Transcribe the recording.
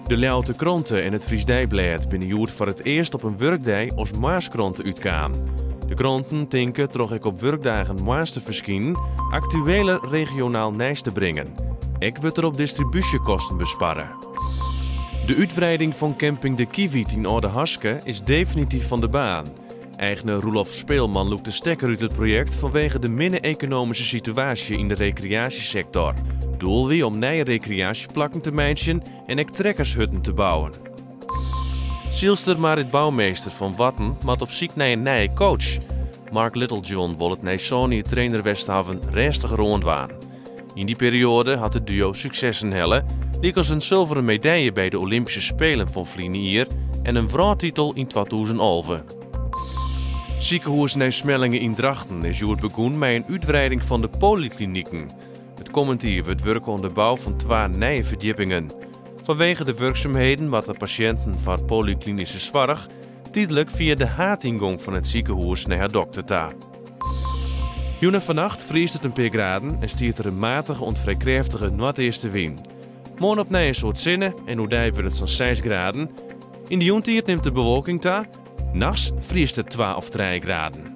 De Ljouwerter Krante en it Friesch Deiblêd binne hjoed foar it earst op in wurkdei as moarnskrante útkaam. De kranten tinke troch ek op wurkdagen moarns te ferskinen aktueler regionaal nijs te bringen. Ek wurdt der op distribúsjekosten besparre. De útwreiding fan camping De Kievit yn Aldehaske is definityf fan de baan. Eigner Roelof Speelman lûkt de stekker út it projekt fanwege de minne ekonomyske situaasje yn de rekreaasjesektor. Doel wie om nije rekreaasjeplakken te meitsjen en ek trekkershutten te bouwen. Sylster Marit Bouwmeester fan Warten moat op syk nei in nije coach. Mark Littlejohn wol it nei sân jier trainer west hawwen rêstiger oan dwaan. Yn dy perioade hat it duo suksessen helle, lykas in sulveren medalje by de Olympyske Spelen fan ferline jier en in wrâldtitel yn 2011. Sikehûs Nij Smellinghe yn Drachten is hjoed begûn mei in útwreiding fan de polykliniken. It kommend jier wurdt wurke oan de bou fan twa nije ferdjippingen. Fanwege de wurksumheden moatte pasjinten foar polyklinyske soarch tydlik fia de haadyngong fan it sikehûs nei har dokter ta. Jûn en fannacht friest it in pear graden en stiet der in matige oant frij krêftige noardeastewyn. Moarn opnij in soad sinne en oerdei wurdt it sa'n 6 graden. Yn de jûntiid nimt de bewolking ta. Nachts friest it 2 of 3 graden.